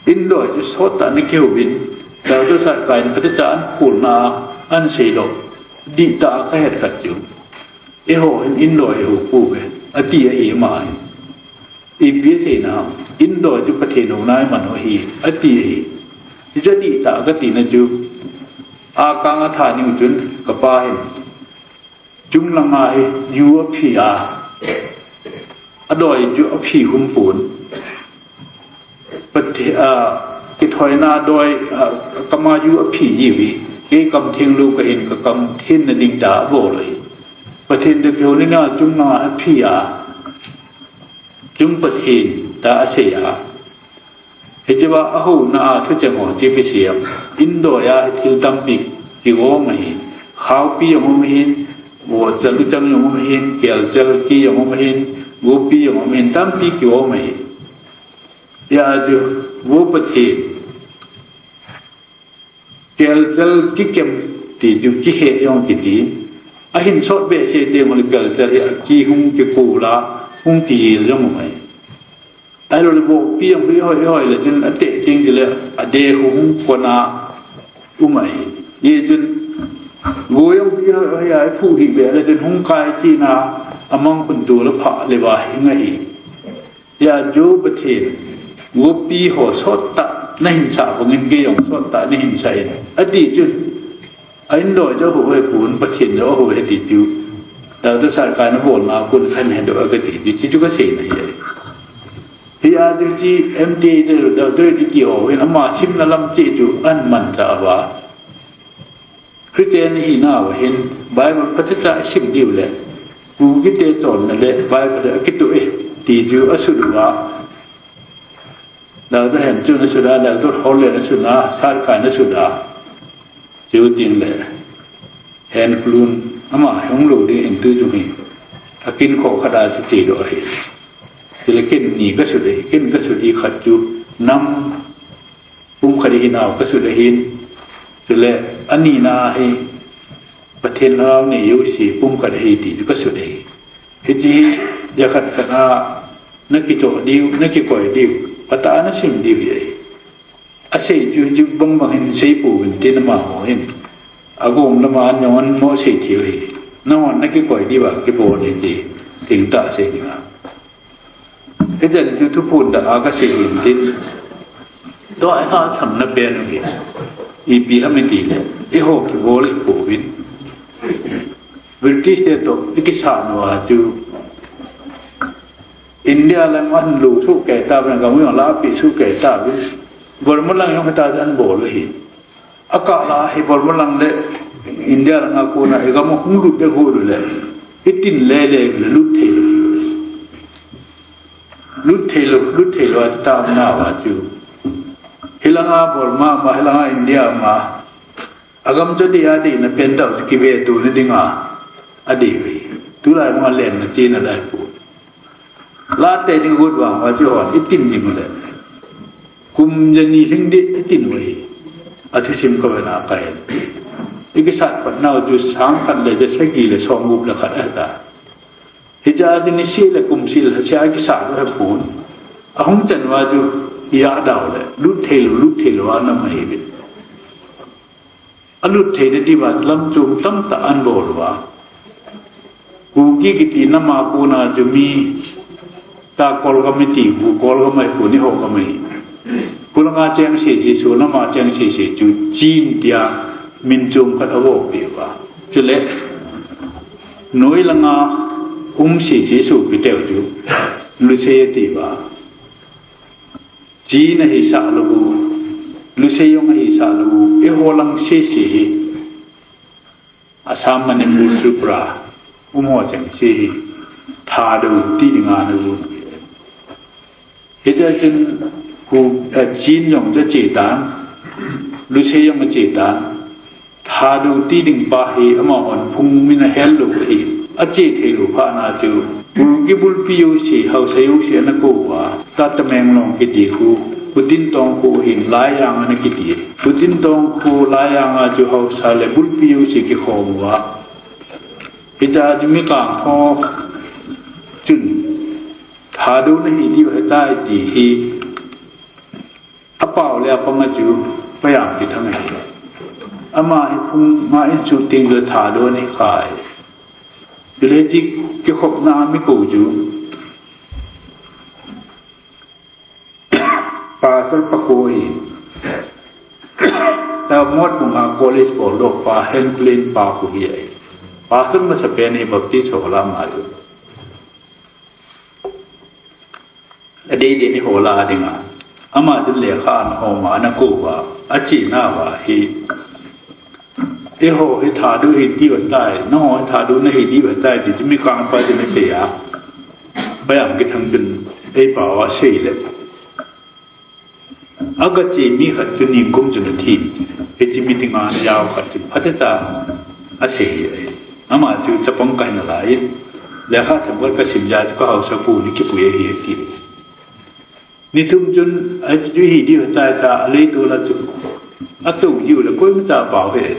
Indoi chu sot tah in kihouvin, Doctor Sarkar in phatecha ahin phulna a ahin sei lou, dihtah a kahet khat chu, eiho hin indoi ihou pouve, ati ahi ama hin. Ipi asei na ham, indoi chu Pathen houna iman u ahi, ati ahi. Hichu dihtah a kati na chu, akang atha niu chun, kapa hin, Chunglanga hi ju aphi a, adoi ju aphi hum pon. Pathe-, a, kithoina doi, a, kama ju aphi ji uve. Kei kam theng lou kahin ka kam theng na ding ta abol ahi. Pathen toh kihouna chunglanga aphi a. Chung Pathen ta asei a. Hichea ahouna a thucheng ho chu kisei a. Indoi a hi thil tampi kigom ahi. Khaopi jong um ahin, vohcha luchang jong um ahin, kelchel ki jong um ahin, gopi jong um ahin, tampi kigom ahi. Hia chu, Vo Pathen. Kelchel kikem ti chu kihe jong kiti. Ahin sot behseh teng uleh kelchel hi aki hung kikol a, hung kijil jong um ahi. Ahilou le vohpi jong hi hoi hoi le chun ateh teng chule adeh hung kon a um ahi. Hichun go jong hi hoi hoi a iphuh hih beh le chun hung kai tina amang khun tu le phah le va hi ngai hi. Hia chu Pathen, gopi ho sot tah nahin sah bangin kei jong sot tah nahin sah in. Ati chun, a indoi chu ahou hih pon, Pathen chu ahou hih ti chu. Doctor Sarkar in abolna a kon kahin hedoh a kati chu, hichu kasei na ahi. Hia chu hiche M Th chu, Doctor kiti ho hin ama simna lam chu ahin manchah uva. Christian ihinauva hin Bible phatecha isim diu le, Kukite chonna le Bible akitoh e, ti chu asut uva. Doctor Hemchun asut a, Doctor Holland asut a, Sarkar in asut a. Chuteng le, Henklun, ama hung lou ding hin tu chung hi. Akinkho khat a chu che lou ahi. Chule ken ni kasut ahi, ken kasut hi khat chu nam Pumkhat hi nau kasut ahin, chule anina hi Pathen lhagao nei jouse pumkhat ahi ti chu kasut ahi. Hiche hi jakhat khat a nakichoh diu, nakikoi diu, phatah a nasim diu hi ahi. Asei chu hichu bangbang hin sei pouvin tin amaho hin. Agom lama an jong an mo sei thei u ahi. Nangho nakikoi diuva kibol ahi ti, tengtah sei dinga. Hichan chu thuphon dah a kasei hin tin. Tua i hahsamna pen u hi. Ipi ham itile. Eiho kibol ipouvin. British te toh ikisat uva chu. India lang ahin lou soh kei tauvin, gam u jong lahpeh soh kei tauvin. Burma lang jong hitia chu ahin bol u ahi. Akah la hi Burma lang le India langa kona i gam u hung lut ding got u le, itin lele le lut thei lou. Lut thei lou, lut thei lou ati tam nauva chu. Hilanga Burma ma, hilanga India ma. Agam chu adih a adihna pen tah u chu kiveto na dinga adih u ahi. Tulai ma len na ti na lai pu. La te ding gut vang va chu hon i tin ding le. Kum jani hing di i tin u hi. A thusim ka ve na kai. I kisat pat nau chu sang khat le ja sagi le som gup le khat a ta. Hicha chu ni si le kum si le sia kisat u he pun. A hung chan va chu i ya dau le. Lut thei lu, lut thei lu a na mai bi. A lut theina diuva lam chom tamtah an bol uva. Kuki kiti nama kona chu mi ta Kolgam i ti, Kolgam ai kuni ho kamai. Kulanga cheng sese chu nama cheng sese chu Chin tia min chom khat a vo pe uva. Chule noi langa um sese chu pi teu chu Lusei a ti uva. Chin ahi sah lou u, Lusei jong ahi sah lou u, eiho lang sese hi. Assam, Manipur, Tripura, um ho cheng se hi. Thadou ti dinga na u. Hicha chun ku, eh, Chin jong cha che tan, Lusei jong che tan. Thadou ti ding pa hi amahon phung min a hel lou hi. A che thei lou phat na chu. Kuki bulpi jouse, Haosa jouse ana kou uva. Ta Tamenglong kiti khu. Pu Tintong khu hin Laijang ana kiti. Pu Tintong khu Laijang a chu Haosa le bulpi jouse kikhom uva. Hicha chu mi kang ho chun. Thadou na hi diu ahitai ti hi. A pao le a pang a chu, Payam Kithang ahi. Ama hi phung nga in chu ting le Thadou ni khai. Chule chi kikhopna mi kou chu. Pastor pa kou hi. Ta Motbung a college bol lou pa, Henry Klein pa kou hi ai. Pastor masa pen hi Baptist ho la ma chu. Adei dei ni ho la dinga. Ama chun lekha ana hom a ana kou uva. A chena uva hi. Eiho hi Thadou hi diu ahitai. Nangho hi Thadou na hi diu ahitai ti mi kang pa chun asei a. Payam Kithang chun ei pao a sei le. Aga che mi khat chu ningkum chun athi. Hiche mi dinga jao khat chu phatecha asei. Ama chu chapang kahi nalai. Lekha themkhat kasim jeh a chu ka Haosa pu ni kipui ahi ati. Ni thum chun achu hi diu ahitai ta, alei to la chu. Atou diu le koima cha pao he.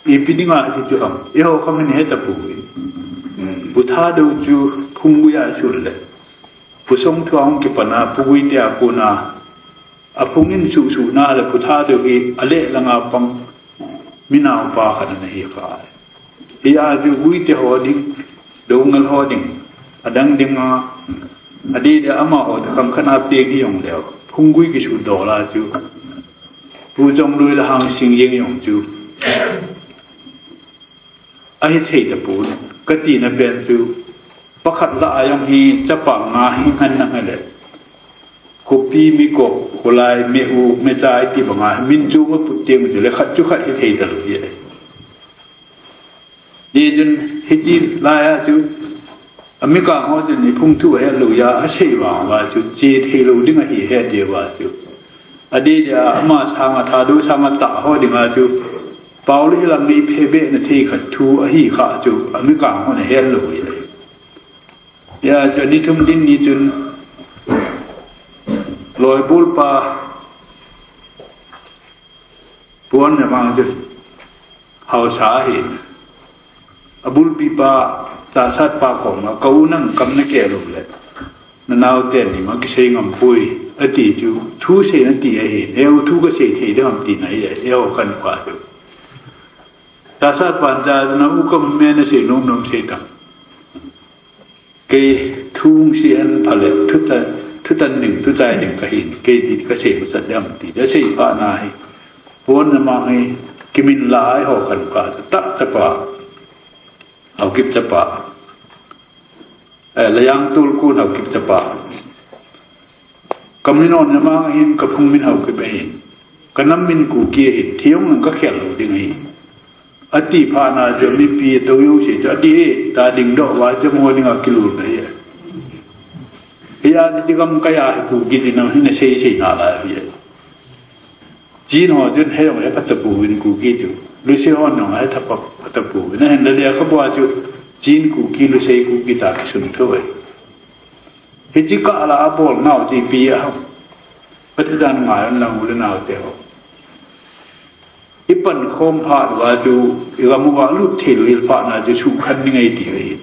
Ipi dinga hichu ham, eiho khang hin he tapoi. Pu Thadou chu phung gui a sul le. Pu Songthu a hung kipan a, Pu Guite a kona. A phung in suhsuh na le Pu Thadou hi a le langa pang mi naopa khat ana hi kha. Hia chu Guite ho ding, Doungel ho ding, adang dinga, adei dei amaho te khang khat a peng hi jong leu. Phung gui kisuh dol a chu. Pu Chongloi le Hangsing Jing jong chu. Ahi thei tapon, kati na pen chu, pakhat lah a jong hi chapa nga hi ngen nang le. Khopi, Mikop, Kholai, Meu, Mechai ti banga hi min chu ma put teng chu le khat chu khat hi thei talou hi. Ni chun hiti lai a chu, A mi kang ho chun i phung thu ahet lou a, asei vang uva chu, che thei lou ding ahi he ti uva chu. Adei dei a, ama sanga Thadou sanga tah ho dinga chu, pao le hilang nei phe be na thei khat thu ahi kha chu, a mi kang ho na het lou hi. Hia chu ni thum din ni chun, loibol pa, Pu Wonnemang chu Haosa ahi. Abulpi pa, Chahsat pa koma, ka u nang kam na keh lou le. Na nao ten ni ma kisei ngam poi, ati chu, thu sei na ti ahi. Eiho thu ka sei thei ding ham ti na hi, eiho khan pa chu. Chahsat pan cha na u kam me na sei nom nom sei tang. Kei thu hung sei hen phale, thutan, thutan ding, thuchai ding kahin, kei ti kasei masat ding ham ti, asei phat na hi. Pu Wonnemang hi, kimin lai ho khan pa, tah chapa. Haokip chapa. Eh, Layang Tolkun Haokip chapa. Ka min Wonnemang ahin, ka phung min Haokip ahin. Ka nam min Kuki ahin, thi jong nang ka khel lou ding ahi. Ati phat na chu mipi tou jouse chu, ati e, ta ding doh uva chu mo ding a kilou na hi. Hia ti gam kaya hi Kuki ti na hi na sei sei na la hi. Chin ho chun he jong he pha tapouvin Kuki chu. Lusei hon jong he tha pha, pha tapouvin. Ahin la lekhabu a chu, Chin Kuki, Lusei Kuki ta kisun thou ahi. Hiche kah la abol nau ti ipi ham. Pathen dan ngai un lang u le nau te ho. Ipan khom phat uva chu, igam uva lut thei lou hel phat na chu sukhen ding ahi ti ahi.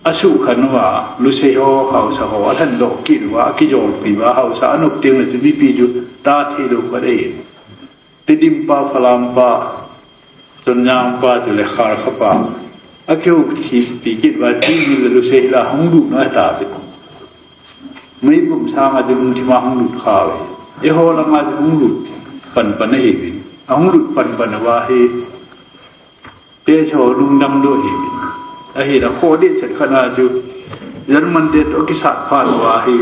Asukhen uva, Lusei ho, Hausa ho, alhen doh kit uva, akijolpi uva, Hausa anop teng le chu mipi chu ta thei lou khat ahi. Tedim pa, Falam pa, Tonjang pa, chule Kharkha pa. Akihoupi kit uva, Chin hila Lusei hila hung lut na ta ve. Meipum sanga chu lungthima hung lut kha uve. Eiho langa chu hung lut pan pan ahiuvin. Ahung lut pan pan uva hi Teso lungdam doh ahiuvin. Ahila kho dehset khat na chu German te toh kisat phat uva hi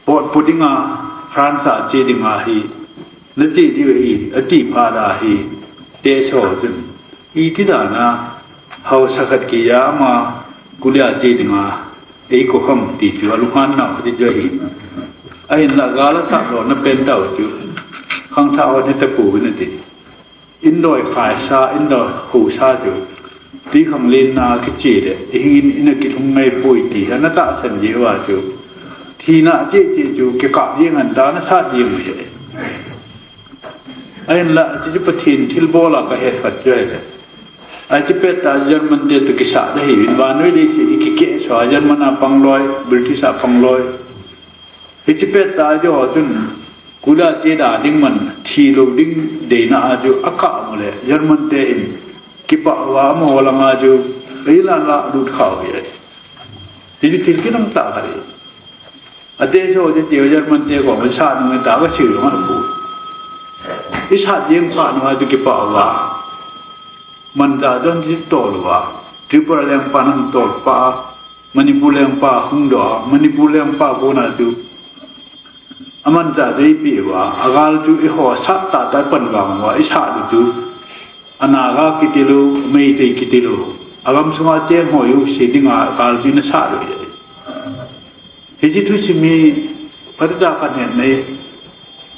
pot pu dinga France a che dinga hi nache diu ahi ati phat a hi Teso chun iti dan a Hausa khat kija ama kulia che dinga eikou ham ti chu alunghan nau khat chu ahi. Ahinla gal asat lona pen tau chu khangthah hon heta pouvin ati. Indoi khaisa, indoi housa chu twikhanglen na kiche le ihing in ina kilhung ngai poi ti hi ana tahsan jeh uva chu thina cheh cheh chu kikap jeng hen ta ana sat jeng u ahi. Ahinla, hiche chu Pathen thilbol a kahet khat chu ahile. Hiche pet a German te toh kisat ahiuvin, vannoi leiset hi kikeh sua, German a pang loi, British a pang loi. Hiche pet a chu ho chun, kulia che da ding man, thi lou ding deina a chu akah mu le, German te hin kipah uva amaho langa chu eilan la lut kha u ahi. Hiche thil kinang tah khat ahi. Ateso chu tia German te koma sat nung ta kasei jong ana poi. Isat jeng phat uva chu kipah uva. Manja jong kitol uva. Tripura lengpa nang tol pa. Manipur lengpa hung doh a. Manipur lengpa kona chu. Amanja chu eipeh uva. Agal chu eiho sat tah tah pan vang uva. Isat u chu. Anaga kiti lou, Meitei kiti lou. Agam sunga cheng ho jouse dinga gal chu ina sat u ahi. Hiche thusim hi, phatah a kahet nai,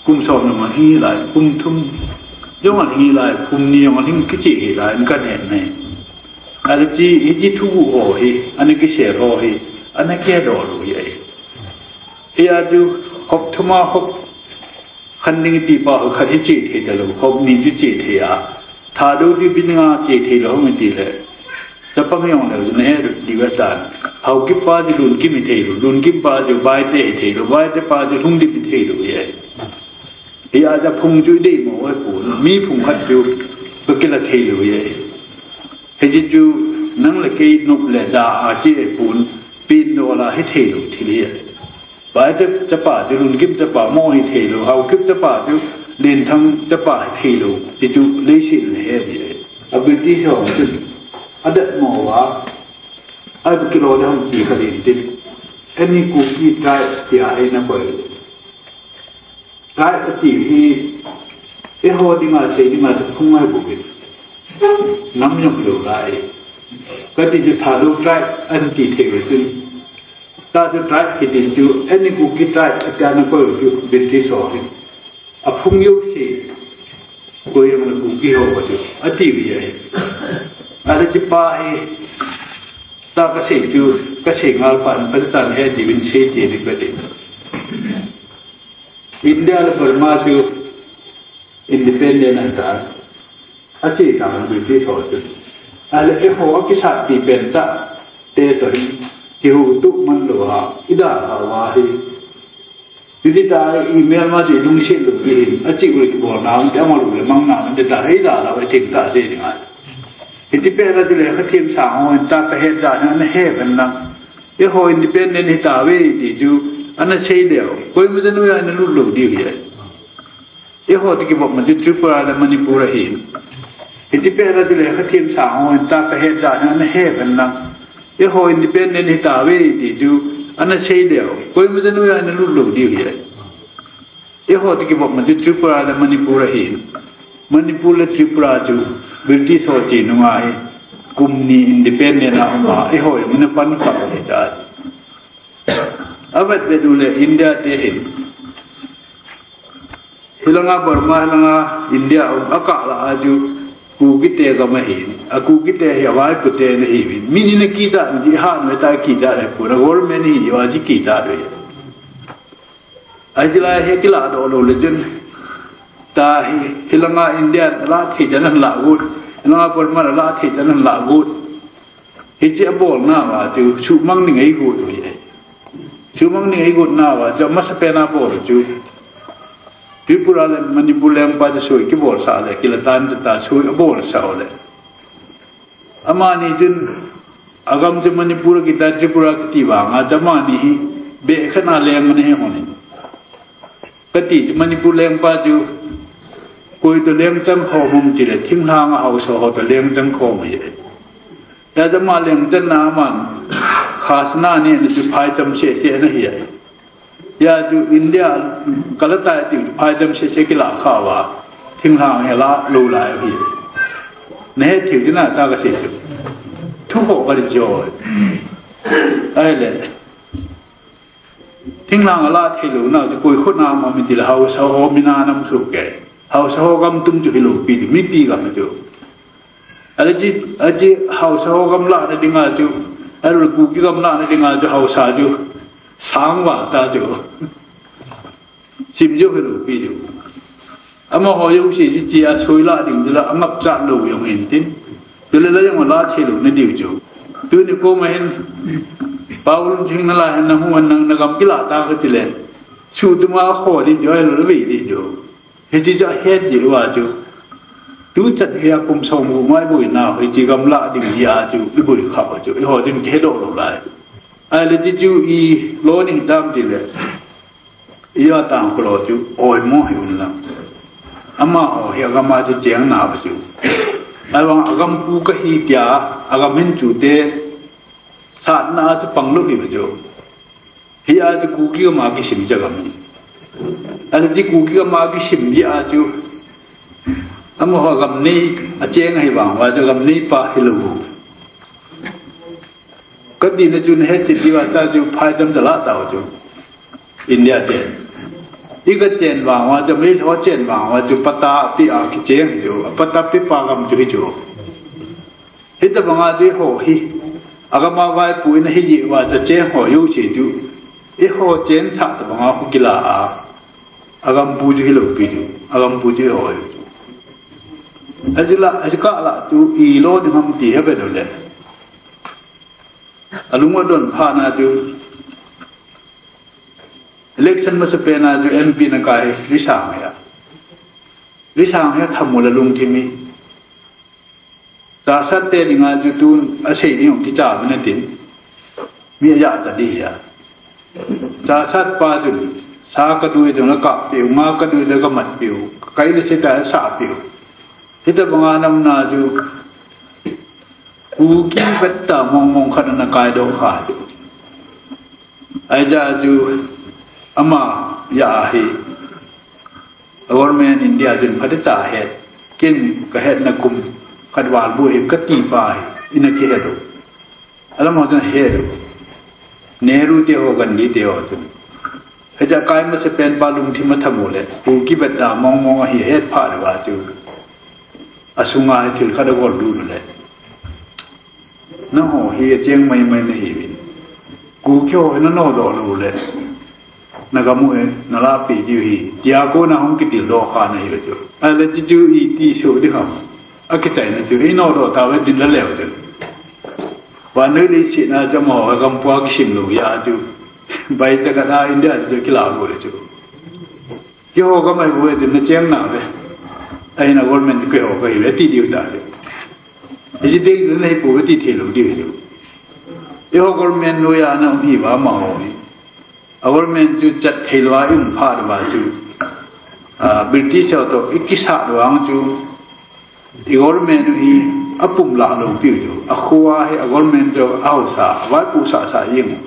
kum som jong ahin lai, kum thum jong ahin lai, kum ni jong ahin kiche hi lai, kahet nai. Ahile hiche, hiche thuguh ho hi, ana kisel ho hi, ana kihedoh lou u ahi. Hia chu, hop thum a hop khat ding ti pa ho khat hi che thei talou, hop ni chu che thei a. Thadou chu ipi dinga che thei lou ham itile. Chapang jong leh, nahe diu ahitan. Haokip pa chu Lunkim hithei lou, Lunkim pa chu Baite hithei lou, Baite pa chu Lhungdim hithei lou ahi. Hia chu phung chu idei mo ahipon, mi phung khat chu kakila thei lou ahi. Hiche chu nang le kei nop le da a che ahipon, pen dola hithei lou thil ahi. Baite chapa chu Lunkim chapa mo hithei lou, Haokip chapa chu Lenthang chapa hithei lou, ti chu leiset in ahe ding ahi. A British ho chun adet mo uva, a kilo le hung ti kha ding tin. Any Kuki tribe tia eina koi. Tribe ati hi, eiho dinga sei dinga chu phung ahi bouvin. Nam jong lou lai. Kati chu Thadou tribe anti thei uve chun. Thadou tribe kiti chu, any Kuki tribe ati ana koi u chu British ho hin. Aphung jouse, koi jong le Kuki ho chu, ati u ahi. Ahile hiche pa hi, ta kasei chu, kasei ngal phat in, phatah in he diuvin sei teni kati. India le Burma chu independent ahitai. Ache tan British ho chu. Ahile eiho akisatpi pen tah te toh hi kihoutoh man lou a, idalhah uva hi. Chuti tah email ma chu ilungset lou ding ahi. Ache u le kibol na um te, amal u le mang na um te, ta hi dalhah uva thengtah sei ding ahi. Hiti pet a chule lekha them sang ho in ta kahet dan hi ana he pen lang. Eiho independent hitauve ti chu ana sei leu, koima jong noiya ana lut lou diu ahi. Eiho toh kibop ma chu Tripura le Manipur ahi. Hiti pet a chule lekha them sang ho in ta kahet dan hi ana he pen lang. Eiho independent hitauve ti chu ana sei leu, koima jong noiya ana lut lou diu ahi. Eiho toh kibop ma chu Tripura le Manipur ahi. Manipur le Tripura chu British ho che nunga hi kum ni independent a um a, eiho jong ana pan kha u ahitai. Avet vet u le India te hin. Hilanga Burma, hilanga India um, akah lah a chu Kukite gam ahi, a Kukite hi avaipote ana hiuvin. Mi ni na kichat ni, ha, na ta kichat le pu na government hi, yo, aji kichat le. Aji lai hi kiladoh lou le chun. Ta hi, hilanga India la thei chan ana lagot, hilanga Burma la thei chan ana lagot. Hiche abolna uva chu, sumang ning eigot u ahi. Sumang ning eigotna uva chu, amasapen a abol chu. Tripura le Manipur lengpa chu soi kibolsah le, kila tan ta soi abolsah u le. Amani chun, agam chu Manipur kiti, Tripura kiti vanga, chu amani hi, beh khat a leng ana hi honin. Kati chu Manipur lengpa chu, koi toh lengchang khom um tile, thinglhang a haosa ho toh lengchang khom ahi. Hijeh a ama lengchanna aman, khasna nehna chu phaicham sese ana hi ahi. Hijeh a chu India kalatai ti phaicham sese kilah kha uva, thinglhang hi la lou lai ahi. Na het thei u chu na ta kasei chu. Thu ho kali jo. Ahile. Thinglhang ala thei louna chu koi khut a um ham itile haosa ho mina nam su ke. Haosa ho gam tum chu hilou pi chu, mipi gam chu. Ahile chi, achi haosa ho gam lahna dinga chu, ahile Kuki gam lahna dinga chu haosa chu, sang val ta chu. Sim jo hilou pi chu. Amaho jouse chu chia soi lah ding chu la angapcha lou jong hin tin. Chule la jong ala thei louna diu chu. Tuni koma hin, Paul Lungthim na la hin na hu na, na gam kilah ta kati le. Suhtum a kho ding chu, ahilou le vei ding chu. Hiche chu ahet jeh uva chu. Tuchan hi a kum som gup mai boina, hiche gam lah ding jeh a chu, iboi kha chu. Eiho chun kihedoh lou lai. Ahile ti chu i lo ning tam ti le. Ija Tangkhul ho chu oimo hih un lang. Amaho hi agam a chu cheng nau chu. Ahivang agam pu kahi tia, agam hin chute satna a chu pang lou hi chu. Hia chu Kuki gam a kisim chu agam hi. Ahile chu Kuki gam a kisim jeh a chu. Amaho gam nei, acheng ahivang uva chu gam neipa hilou. Katina chu na het ti diu a ta chu phaicham tala tau chu. India te. I kachen vang uva chu, mi ho chen vang uva chu, patta pe a kicheng chu, patta pe pa gam chu hi chu. Hitabanga chu eiho hi. Agam a vaipo ina hi jeh uva chu cheng ho jouse chu. Eiho chen sah tabanga khu kila a. Agam pu chu hilou pi chu. Agam pu chu eiho hi chu. Ajila, ajika la chu i lo ding ham ti he be do le. Alung adon phat na chu, election masapen a chu M P na kai Risang hi a. Risang hi a tham u le lungthim hi. Chasat te dinga chu tun asei ding jong kicha uvin atin. Mi aja ta di hi a. Chasat pa chun, sa kadui ding akap peh u, nga kadui ding kamat peh u, kai le se ta sa peh u. Hitabanga namna chu, Kuki vetta mong mong khat ana kaidoh kha chu. Ahijeh chu ama jeh a hi. Government India chun phatecha het. Ken kahetna kum khat val bou hi kati pa hi. Ina kihet u. Alam ho chun het u. Nehru te ho, Gandhi te ho chun. Hijeh a kai masapen pa lungthim atham u le. Kuki vetta mong mong ahi het phat uva chu. Asunga hi thil khat agol lut u le. Nangho hi acheng mai mai nahiuvin. Kuki ho hi nanodoh lou le. Nagam u hi nalahpeh diu hi. Tia kona hung kitildoh kha nahiu chu. Ahile ti chu iti soh ding ham. Akichaina chu. Inodoh tauve tin la leu chu. Vannoi leiset a chu amaho gam pu a kisim lou jeh a chu. Bai cha kana India chu kilah lou le chu. Keiho gam ahi bouve tin nacheng nauve. Ahina government keiho kahiuve ti diu ta diu. Hiche ding nahi pouve ti thei lou diu hichu. Eiho government noiya ana um hiuva amaho hi. A government chu chat thei louva i um phat uva chu. Ah, British ho toh i kisat vang chu. I government u hi apum lah lou piu chu. Akhoa hi a government chu ahaosa, avaipoh sahsah jeng u.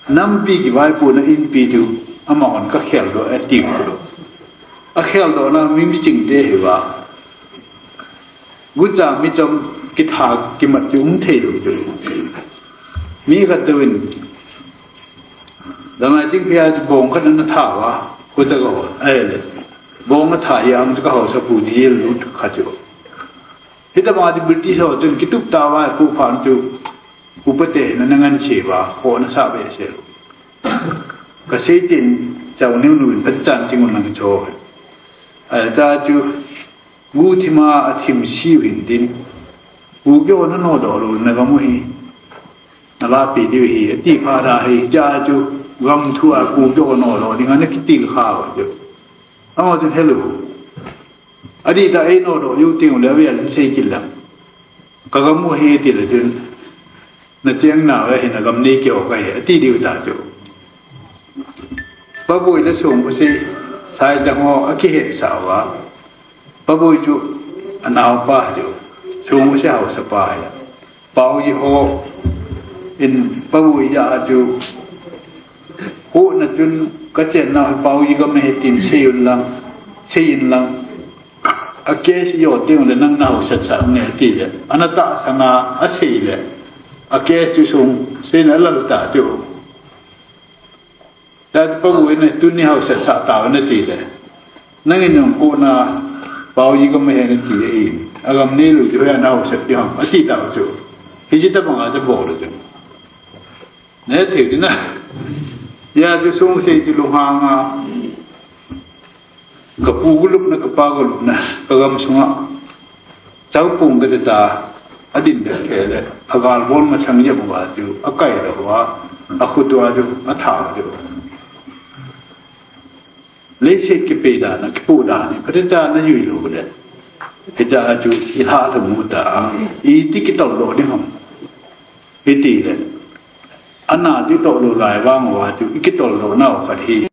Nampi kivaipohna inpi chu amahon kakheldoh e tiu chu. Akheldohna mi miching te hiuva. Gucha michom kitha kimat chu um thei lou chu. Mi khat toh in. Damai Chingphei a chu bong khat ana tha uva. Gucha kahol. Ahile. Bong atha jeh a chu kahaosapu jil lut kha chu. Hitobang a chu British ho chun kitup tauva, pu phan chu, upa te na nangan che uva, ho na sa be se. Ka sei tin, chau niu nu in, pachan ting un lang cho. Ai ta chu, gu thima a thim siu hin tin. Gu kyo na no do lo na gam u hi. Na la pi diu hi, ati pha da hi, cha chu, gam thu a gu kyo no do, ding a na kitil kha ba chu. Amo chu hello. Adi ta ei no do, yu ting le avial sei kil lang. Ka gam u hi ti le chun, na cheng na ve hi na gam nei keo ka hi, ati diu ta chu. Paboi le sung u si, sai jang ho, a kihe sa uva. Paboi chu, a nau pa chu, sung u si hausa pa hi. Pau ji ho, in paboi ja chu, hu na chun, ka chen na pau ji gam he tin sei un lang, sei in lang. A case yo ting le nang na hausat sa ne ti le. Ana ta sanga a sei le. A case chu sung sei na lal ta chu. Ta paboi ne tuni hausat sa ta ne ti le. Nang in nong ko na pau ji gam he ne ti e. A gam nei lu chu ya na hausat ti ham. A ti ta chu. Hi ji ta bang a ta bo le chu. Ne thei dina. Ya chu sung sei chu lunghang a. Ka pu gulupna, ka pa gulupna, ka gam sunga. Chau pung ka ta, a din da ke le, a gal bol ma chang ya ba chu, a kai da wa, a khu tu a chu, a tha chu. Leiset kipe dan a, kipu dan a, ka ta na yui lo le. Kita chu, i ha lo mu ta, i ti ki tol lo ni ham. I ti le. Ana ti tol lo lai vang wa chu, i ki tol lo na wa khat hi.